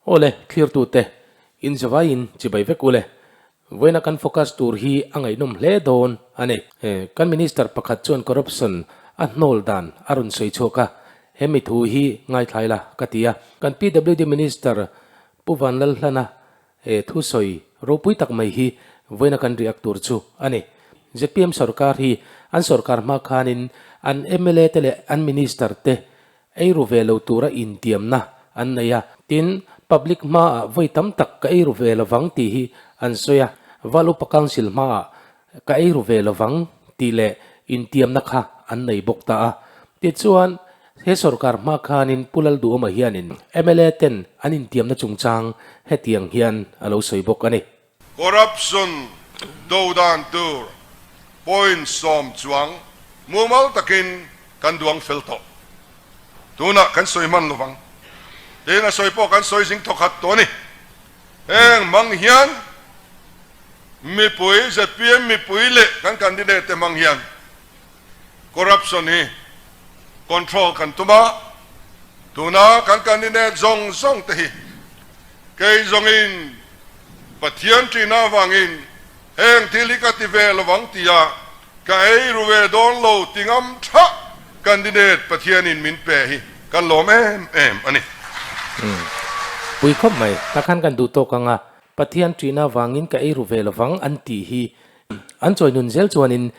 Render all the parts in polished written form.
Aw le, thlirtute, in zavaiin chibai vek u le. Vawiina kan focus tur hi a ngaihnawm hle dawn a ni. Kan Minister pakhat chuan corruption a hnawl dan a rawn sawi chhuak a, he mi thu hi ngaithlai la ka ti a. Kan PWD Minister Pu Vanlalhlana He thusawi ropui tak mai hi vawiina kan react tur chu a ni. Zpm sorkar hi an sorkar hma khanin an mla te leh an minister te eiru ve lo tura intiamna an nei a. Tin, public hmaah vawi tam tak ka eiru ve lovang tih hi an sawi a, Val Upa Council hmaah ka eiru ve lovang tih leh intiamna kha an nei bawk ta a. Tichuan, he sorkar hma khanin Pu Lalduhawma hianin mla ten an intiamna chungchang hetiang hian a lo sawi bawk a ni. Corruption do dan tur point sawm chuang mumal takin kan duang fel tawh. Tunah kan sawi hman lovang. Tin, a sawi pawh kan sawi zing thawkhat tawh a ni. Heng hmang hian mipui, zpm mipui leh kan candidate te hmang hian corruption hi control kan tum a, tuna kan candidate zawng zawng te hi kei zawngin Pathian ṭihna avangin heng thil hi ka ti ve lovang tia ka ei ru ve dawn lo ti ngam thah candidate Pathianin min pe hi kan lawm em em a ni. Pui khawp mai, ta khan kan duh tawk ang a, Pathian ṭihna avangin ka ei ru ve lovang an tih hi an chawi nun zel chuanin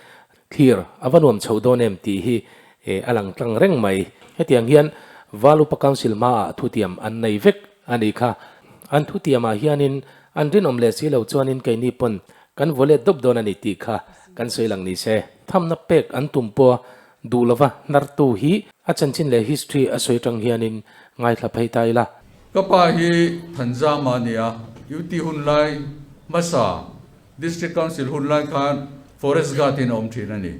thlir a va nuam chho dawn em tih hi a lang tlang reng mai. Hetiang hian Val Upa Council hmaah thutiam an nei vek a nih kha. An thutiamah hianin an rinawm leh si lo chuanin keini pawn kan vaw let dawp dawn a ni tih kha kan sawi lang ni se. Thamna pek an tum pawha duh lova hnartu hi a chanchin leh history a sawi atang hianin ngaithla phei ta ila. Ka pa hi Thanzama a ni a, UT hunlai hmasa District Council hunlai khan Forest Guard in a awm thin a ni.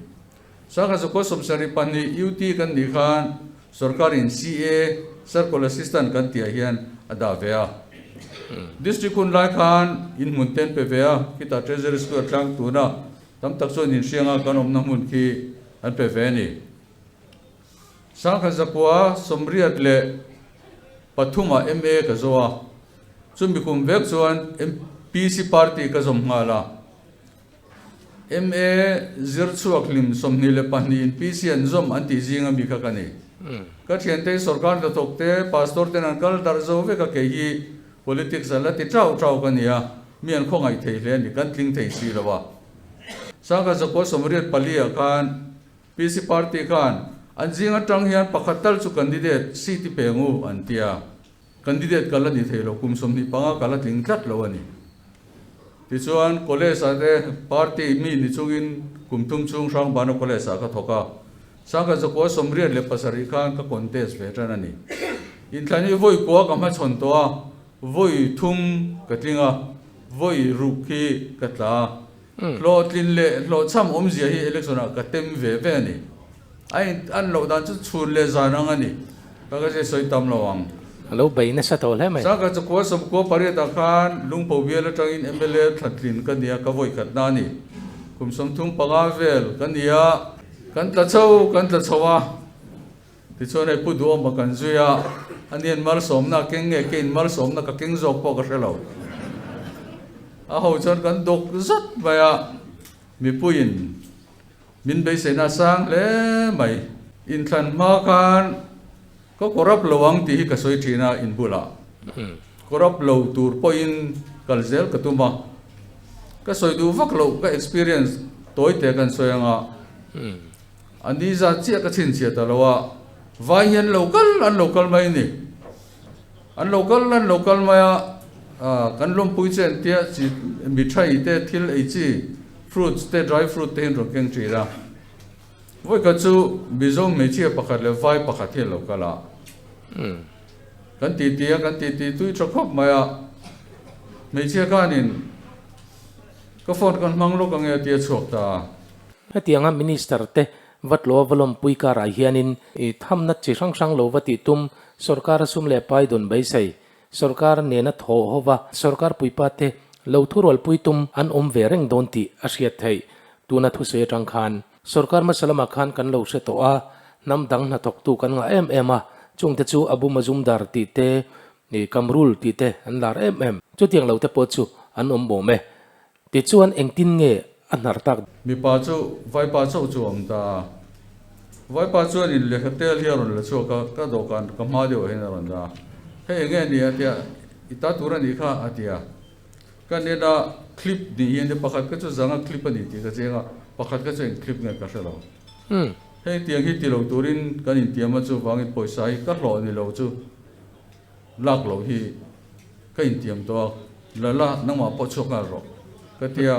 Sangha Zakua 72 UT kan nih khan sorkarin CA, Circle Assistant kan tihah hian a dah ve a. District hunlai khan inhmun te an pe ve a, khitah Treasury Square tlang tuna Tam tak chuan inhrianga kan awmna hmun khi an pe ve a ni. 1983 ah MA ka zo a, chumi kum vek chuan MPC party ka zawm nghal a. MA zir chhuak hlim 22 in PC an zawm an tih zinga mi kha ka ni. Ka thiante sorkar hnathawk te, pastor ten an kal darh zo vek a, kei hi Politics a la ti trau trau ka nia, mi an khawngaih thei hle a ni, kan tling thei si lo a. 1984 ah khan PC party khan an zing atang hian pakhat tal chu candidate seat i pe ngu an ti a, candidate ka la ni thei lo, kum 25 ka la tling tlat lo a ni. Tichuan college ah te party mi ni chungin kum thum chhung Hrangbana college ah ka thawk a, 1987 khan ka contest ve tan a ni. Inthlan hi vawi kua ka hmachhawn tawh a, vawi thum ka tling a, vawi ruk hi ka tla a. Hlawhtlin leh hlawhchham awmzia hi election ah ka tem ve ve a ni. A in an loh dan chu chhun leh zan ang a ni. Ka ka zia sawi tam lo ang. A lo bei nasa tawh hle mai. 1998 ah khan Lungpho bial atangin mla thlatlin ka ni a, ka vawi khatna a ni. Kum 35 vel ka ni a. Kan tla chho, kan tla chho a, tichuan hei Pu Duhawma kan zui a, ani an malsawmna a keng nge, keiin malsawmna ka keng zawk pawh ka hre lo. A ho chuan kan dawk zat mai a, mipuiin min beiseina a sang hle mai. Inthlan hma khan ka corrupt lo ang tih hi ka sawi thin a, in bulah corrupt lo tur pawhin kal zel ka tum a, ka sawi duh vak loh ka experience tawi te kan sawi ang a, a ni zat chiah ka chhinchhiah ta lo a, vai hi an lo kal an lo kal mai a ni, an lo kal an lo kal mai a, kan lawmpui che an tia chi mithai te thil ei chi fruits te dry fruit te hi an rawn keng thin a. Vawikhat chu Mizo hmeichhia pakhat leh vai pakhat hi an lo kal a. Kan titi a, kan titi tui tha khawp mai a. Hmeichhia khanin ka phone kan hmang lawk ange a ti a chhuak ta a. Hetianga Minister te Vatlaw va lawmpui karah hianin i thamna chi hrang hrang lo va tih tum sorkar a sum leh pai dawn beisei sorkar nena thaw hova sorkar puipa te lo thurualpui tum an awm ve reng dawn tih a hriat theih. Tuna thusawi atang khan sorkar hmasa lamah khan kan lo hre tawh a, hnam dang hnathawktu kan ngah em em a, chungte chu Abu Mazumdar tih te, Kamrul tih te an lar em em. Chutiang lo te pawh chu an awm bawm e. Tichuan engtin nge a hnar tak? Mipa chu vaipa chauh chu a awm ta a. Vaipa chuan in lehkha tel hi a rawn la chhuak a, ka dawhkan ka hma deuhah hian a rawn la a. Hei enge a ni a tia, i ta tur a nih kha a ti a. Ka nena clip nih hi a nia, pakhat kha chu zanga clip a ni tih ka chiang a, pakhat kha chu eng clip nge ka hre lo. Hei tiang hi ti lo turin kan intiam a, chuvangin pawisa hi ka hlawh ni lo chu lak loh hi ka intiam tawh a, la la nangmah pawh chhuak nghal rawh ka ti a.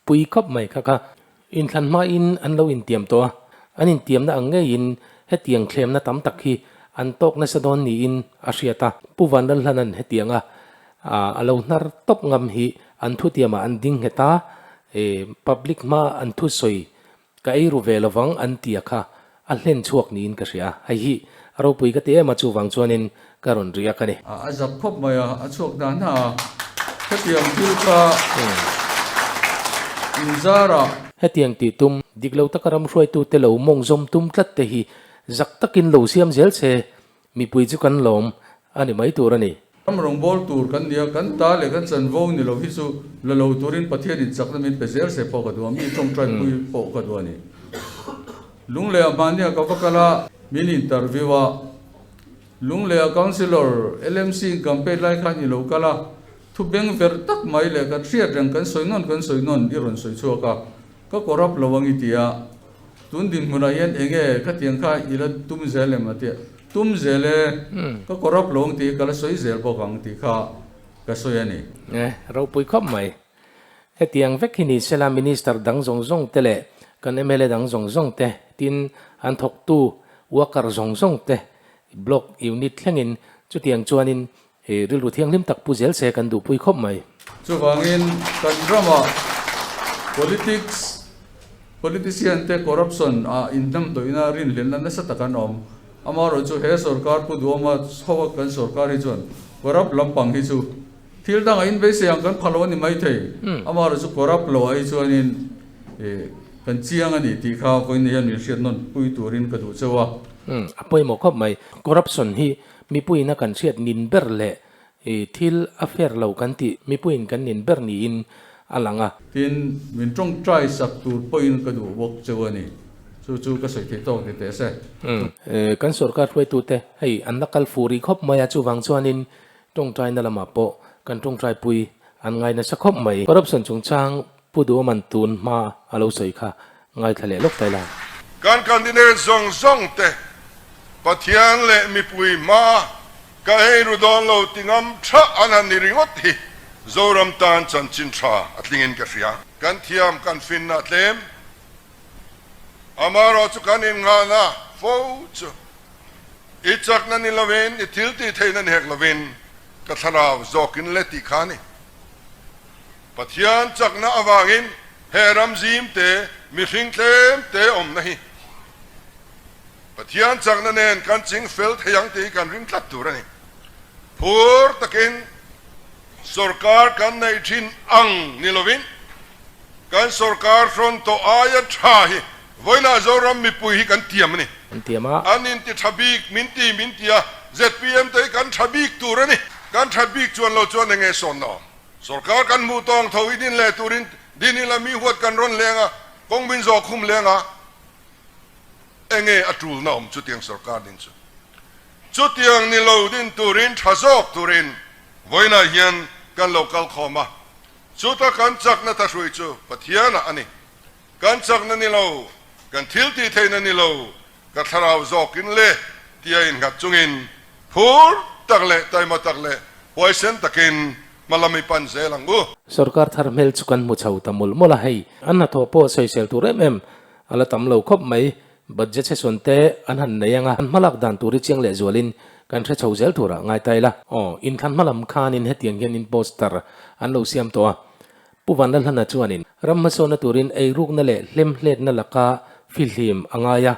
Pui khawp mai kha kha Inthlan hmain an lo intiam tawh a, an intiamna ang ngeiin hetiang thlemna tam tak hi an tawk nasa dawn niin a hriat a. Pu Vanlalhlana'n hetianga a lo hnar tawp ngam hi an thutiamah an ding nghet a, public hma an thusawi ka ei ru ve lovang an tia kha a hlen chhuak niin ka hria. Hei hi a ropui ka ti em a, chuvang chuanin ka rawn riak a ni. A zak khawp mai a, a chhuak hna hna a, hetiang thil kha inzarah. Hetiang tih tum, dik lo taka ram hruaitute lo mawng zawm tum tlat te hi zak takin lo siam zel se, mipui chu kan lawm a ni mai tur a ni. Ram rawngbâwl tur kan ni a, kan ta leh kan chanvo ni lo hi chu la lo turin Pathianin chakna min pe zel se pawh ka duh a, mi tawngtai pui pawh ka duh a ni. Lungleiah mahnia ka va kal a, min interview a, Lungleiah Councillor LMC in campaign lai khan i lo kal a, thu beng ver tak mai leh kan hriat reng kan sawi nawn kan sawi nawn i rawn sawi chhuak a, ka corrupt lo ang i ti a, Tun dinhmunah hian enge khatiang kha i la tum zel em a tia, tum zel e, ka corrupt lo ang tih hi ka la sawi zel bawk ang tih kha ka sawi a ni. E, ropui khawp mai. Hetiang vek hi ni sela Minister dang zawng zawng te leh kan mla dang zawng zawng te, tin an thawktu worker zawng zawng te, block unit thlengin chutiang chuanin Rilru thianghlim tak pu zel se kan duhpui khawp mai. Chuvangin kan ramah politics, politician te corruption ah inhnamhnawihna rinhlelhna nasa tak an awm. Amaherawh chu he sorkar Pu Duhawma chhoa kan sorkar hi chuan corrupt lampang hi chu thil dangah inbeisei ang kan pha lo a ni maithei. Amaherawh chu corrupt loh ah hi chuanin kan chiang a ni tih kha vawiin hian min hriat nawn pui turin ka duh cheu a. A pawimawh khawp mai. Corruption hi Mipuiin a kan hriat nin ber leh i thil a fair lo kan tih mipuiin kan nin ber niin a lang a. Tin, min tawngtai sak tur pawhin ka duh bawk cheu a ni. Chu chu ka sawi theih tawk ni teh se. Kan sorkar hruaitute hei an la kal fuh rih khawp mai a, chuvang chuanin tawngtaina lamah pawh kan tawngtaipui an ngai nasa khawp mai. Corruption chungchang Pu Duhawman tun hma a lo sawi kha ngaithla leh lawk tai la. Kan candidate zawng zawng te Pathian leh mipui hma ka ei ru dawn lo ti ngam tha an han ni ringawt hi Zoram tan chanchin tha a tling in ka hria. Kan thiam kan finna a tlem. Amaherawh chu kan innghahna fo chu i chakna ni lovin i thil tih theihna ni hek lovin ka thlarau zawkin le tih kha a ni. Pathian chakna avangin he ram zim te, mihring tlem te awmna hi Pathian chakna nen kan ching fel thei ang tih hi kan ring tlat tur a ni. Phur takin sorkar kan neih thin ang ni lovin kan sorkar hrawn tawh aia tha hi vawiinah Zoram mipui hi kan tiam a ni. An tiam a. An inti tha bik min ti min ti a, zpm te hi kan tha bik tur a ni. Kan that bik chuan lo chuan enge sawnna awm? Sorkar kan hmuh tawng tho i din leh turin din ila mi huat kan rawn leng a, kawng min zawh khum leng a, enge a tulna awm chutiang sorkar din chu? Chutiang ni lo din turin tha zawk turin vawiinah hian kan lo kal khawm a, chuta kan chakna thahrui chu Pathianah a ni. Kan chakna ni lo, kan thil tih theihna ni lo, ka thlarau zawkin le tia innghat chungin phur tak leh taima tak leh huaisen takin hmalam i pan zel ang u. Sorkar thar hmel chu kan hmu chho ta mawlh mawlh a, hei an hnathawh pawh sawisel tur em em a la tam lo khawp mai. Budget session te an han nei anga an hmalak dan tur hi chiang leh zualin kan hre chho zel turah ngai ta ila. Aw, inthlan hmalam khanin hetiang hian in poster an lo siam tawh a, Pu Vanlalhlana chuanin ram hmasawnna turin eirukna leh hlemhletna laka fihlim a ngai a,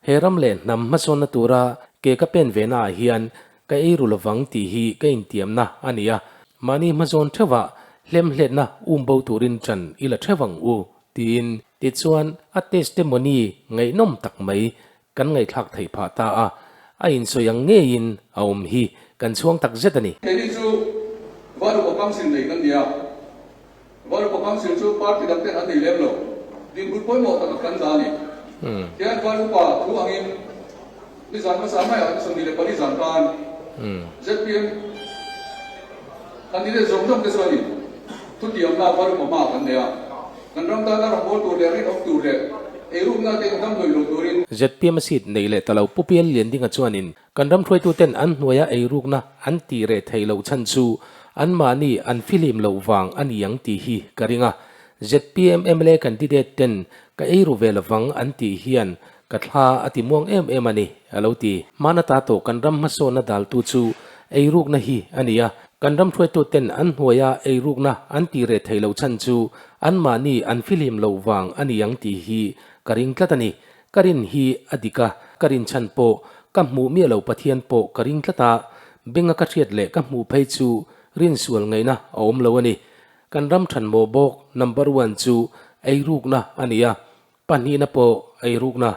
he ram leh hnam hmasawnna tura ke ka pen ve naah hian ka eiru lovang tih hi ka intiamna a ni a, mahni hmazawn theuhah hlemhletna um bo turin ṭan i la theuh ang u tiin. Tichuan a testimony ngaihnawm tak mai kan ngaihthlak theih phah ta a, a insawi ang ngeiin a awm hi. Kan chhuang tak zet a ni. Keini chu Valupa Council nei kan ni a, Valupa Council chu party dang ten an nei lem lo. Dinhmun pawimawh tak a kan dah a ni. Tihian Valupa thu angin nizan hmasa maiah 24 zan khan zpm candidate zawng zawng te chuanin thutiamna Valupa hma kan nei a. Kan ram tana rawngbâwl tur leh rinawm tur leh eirukna te inham hnawih lo turin. Zpm seat nei leh ta lo Pu Pial Liandinga chuanin Kan ram hruaituten an hnuaia eirukna an tih reh theih loh chhan chu anmahni an fihlim loh vang a ni ang tih hi ka ring a. Zpm mla candidate ten ka eiru ve lovang an tih hian ka thla a ti muang em em a ni, a lo ti. Hmana ta tawh kan ram hmasawnna daltu chu eirukna hi a ni a. Kan ram hruaituten an hnuaia eirukna an tih reh theih loh chhan chu anmahni an fihlim loh vang a ni ang tih hi ka ring tlat a ni. Ka rin hi a dik a, ka rin chhan pawh ka hmuh miah lo Pathian pawh ka ring tlat a, benga ka hriat leh ka hmuh phei chu rin sual ngaihna a awm lo a ni. Kan ram than mawh bawk number one chu eirukna a ni a, pahnihna pawh eirukna,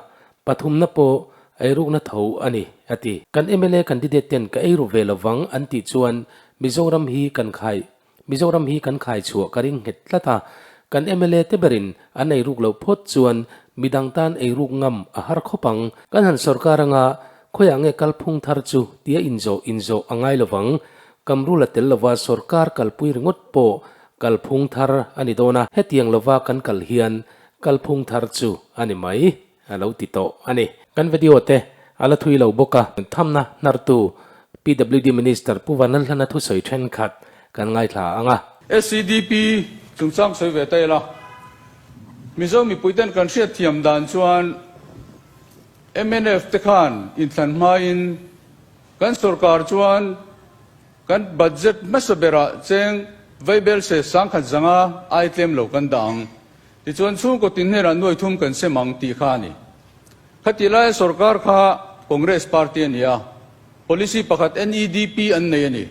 pathumna pawh eirukna tho a ni, a ti. Kan mla candidate ten ka eiru ve lovang an tih chuan Mizoram hi kan khai Mizoram hi kan khai chhuah ka ring nghet tlat a, kan mla te berin an eiruk loh phawt chuan midang tan eiruk ngam a har khawp ang. Kan han sorkar anga khawiah nge kalphung thar chu tia inzawh inzawh a ngai lovang. Kamrul a tel lova sorkar kalpui ringawt pawh kalphung thar a ni dawn a, hetiang lova kan kal hian kalphung thar chu a ni mai a lo ti tawh a ni. Kan video te a la thui lo bawk a, thamna hnartu PWD Minister Pu Vanlalhlana thusawi thenkhat kan ngaithla ang a. SEDP chungchang sawi ve ta ila, Mizo mipuiten kan hriatthiam dan chuan mnf te khan inthlan hmain kan sorkar chuan kan budget hmasa berah cheng vaibel se sangkhat zanga ai tlem lo kan dah ang. Tichuan chhungkaw tin hnenah nuai thum kan sem ang tih kha a ni. Khatih laia sorkar kha Congress party a ni a, policy pakhat NEDP an nei a ni.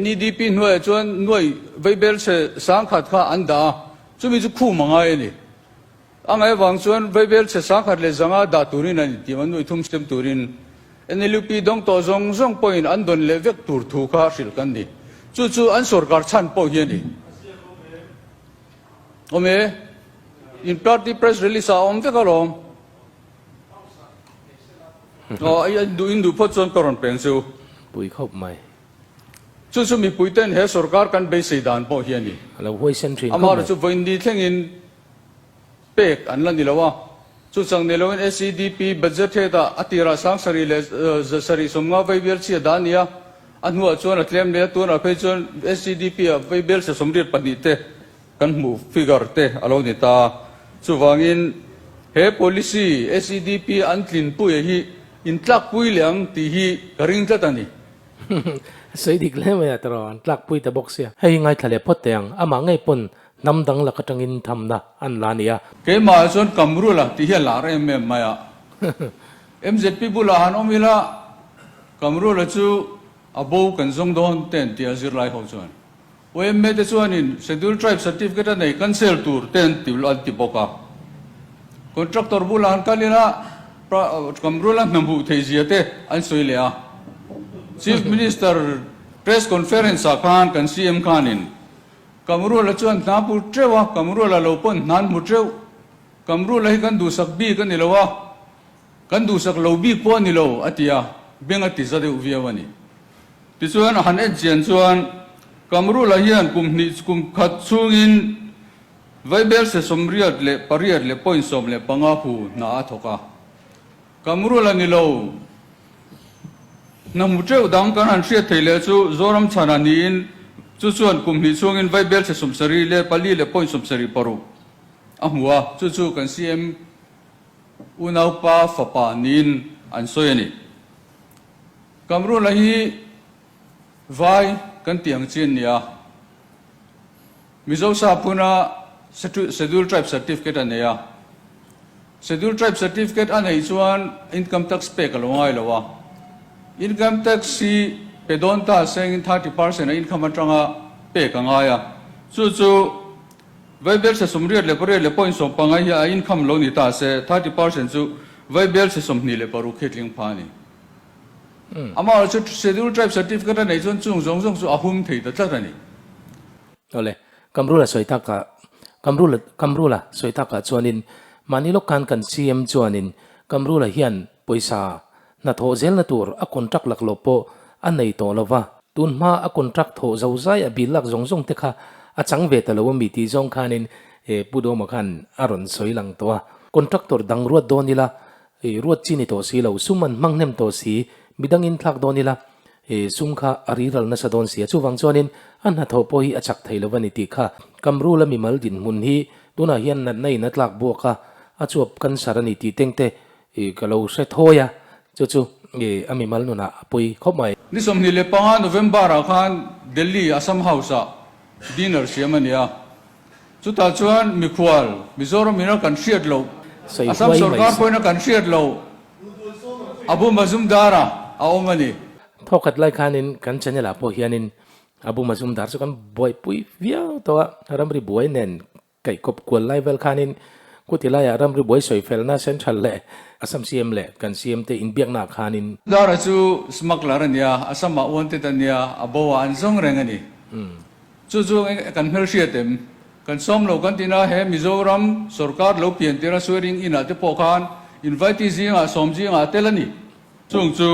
NEDP hnuaiah chuan nuai vaibel chhe sangkhat kha an dah a, chumi chu khum a ngai a ni. A ngaih avang chuan vaibel chhe sangkhat leh zanga dah turin an intim a, nuai thum sem turin. NLUP dawng tawh zawng zawng pawhin an dawn leh vek tur thu kha hrilh kan ni. Chu chu an sorkar chhan pawh hi a ni. Awm e, in party press release ah a awm vek alawm. Aw, in duh in duh phawt chuan ka rawn peng chu. Pui khawp mai. Chu chu mipui ten he sorkar kan beisei dan pawh hi a ni. A lo huaisen thin khawp mai. Amaherawhchu vawiin thlengin pek an la ni lo a. Chu chang ni loin SEDP budget hetah a tirah sangsarih leh zasarih sawmnga veibial chhia dah a ni a, a hnuah chuan a tlem leh a, tunah phei chuan SEDP ah veibial chhe 82 te kan hmuh figure te a lo ni ta. Chuvangin he policy SEDP an tlinpuia hi intlakpui leh ang tih hi ka ring tlat a ni. Sawi dik hle mai a tawrh an tlakpui ta bawk sia. Hei ngaithla leh phawt teh ang, amah ngei pawn Hnam dang lak atangin thamna an la nia. Keimah chuan Kamrula tih hi a lar em em mai a. MZP bulah han awm ila Kamrula chu a bo kan zawng dawn te an ti a zirlai ho chuan. YMA te chuanin Scheduled Tribe Certificate a nei cancel tur te an ti an ti bawk a. Contractor bulah han kal ila Kamrula hna hmuh theih zia te an sawi leh a. Chief Minister Press Conference ah khan kan CM khanin Kamrula chuan hna hmu teuh a, Kamrula lo pawn hna an hmu teuh. Kamrula hi kan duhsak bik a ni lo a, kan duhsak lo bik pawh a ni lo, a ti a, beng a ti za deuh viau a ni. Tichuan a han en chian chuan Kamrula hian kum hnih kum khat chhungin Vaibel se 88 leh point 15 hu hna a thawk a. Kamrula ni lo, hna hmu teuh dang kan han hriat thei leh chu Zoram chhana niin chu chuan kum hnih chhungin Vaibel chhe 74 leh point 76 a hmu a, chu chu kan CM unaupa fapa niin an sawi a ni. Kamrula hi vai kan tih ang chi an ni a, Mizo saphuna Schedule Tribe Certificate a nei a. Schedule Tribe Certificate a neih chuan Income Tax pek a lo ngai lo a. Income Tax hi pe dawn ta sengin 30% a income atanga pek a ngai a. Chu chu Vaibel chhe 88 leh point 15 hi a income lo ni ta se 30% chu Vaibel chhe 26 hi tling pha a ni. Amaherawhchu Schedule Tribe Certificate a neih chuan chung zawng zawng chu a hum thei ta tlat a ni. Awle, Kamrula sawi takah, Kamrula, Kamrula sawi takah chuanin mahni lawk khan kan CM chuanin Kamrula hian pawisa hnathawh zelna tur a contract laklawh pawh a nei tawh lo va, tun hma a contract thawh zo zai a bill lak zawng zawng te kha a chang ve ta lo a mi tih zawng khanin Pu Dawma khan a rawn sawi lang tawh a. Contractor dang ruat dawn ila ruat chi ni tawh si lo, sum an hmang hnem tawh si, midangin thlak dawn ila sum kha a riral nasa dawn si a, chuvang chuanin a hnathawh pawh hi a chak thei lo a ni tih kha Kamrula mimal dinhmun hi tunah hian natna in a tlak buak a, a chuap cancer a ni tih tengte I ka lo hre thawi a, chu chu i a mimal nunah a pui khawp mai. Ni 25 November ah khan Delhi Assam House ah dinner siam a ni a, chutah chuan mikhual Mizoram in a kan hriat loh, Sawi Assam huai mai sorkar si. pawhin a kan hriat loh Abu Mazumdar a a awm a ni. Thawkhat lai khanin kan channel ah pawh hianin Abu Mazumdar chu kan buaipui viau tawh a, ramri buai nen Kaihkawp kual lai vel khanin kuti laiah ramri buai sawi felna Central leh Assam CM leh kan CM te inbiaknaah khanin. Dara chu smuggler a nia, Assam-ah wanted a nia, a bo ah an zawng reng a ni. Chu chu kan hmelhriat em? Kan sawm lo kan tina he Mizoram sorkar lo pian tira swearing in ah te pawh khan invitee zingah sawm zingah a tel a ni. Chung chu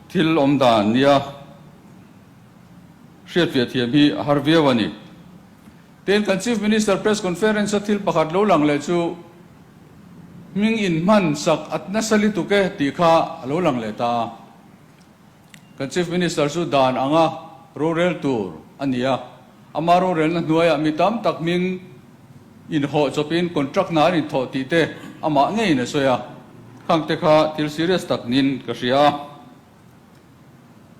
thil awm dan nia hriatfiah thiam hi a har viau a ni. Tin, kan Chief Minister Press Conference a thil pakhat lo lang leh chu hming inhman sak at nasa lituk e tih kha a lo lang leh ta a. Kan Chief Minister chu dan anga rorel tur a ni a, ama rorelna hnuaiah mi tam tak hming inhawh chawpin contract hna an inthawh tih te amah ngeiin a sawi a, khangte kha thil serious tak niin ka hria a.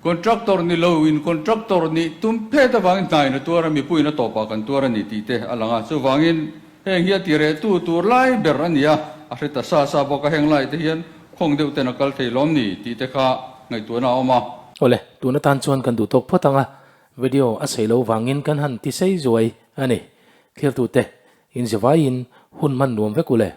Contractor ni lo in contractor nih tum phet avangin hna in a tuar a, mipuiin a tawpah kan tuar a ni tih te a lang a. Chuvangin heng hi a ti reh tu tur lai ber a ni a, a hre ta sa sa bawk a, heng lai te hian khawng deuh ten a kal thei lawm ni tih te kha ngaihtuahna a awm a. Awle, tun atan chuan kan duh tawk phawt ang a, video a sei lo vangin kan han ti sei zuai a ni. Thiltute, inzivaiin hun hman nuam vek u le.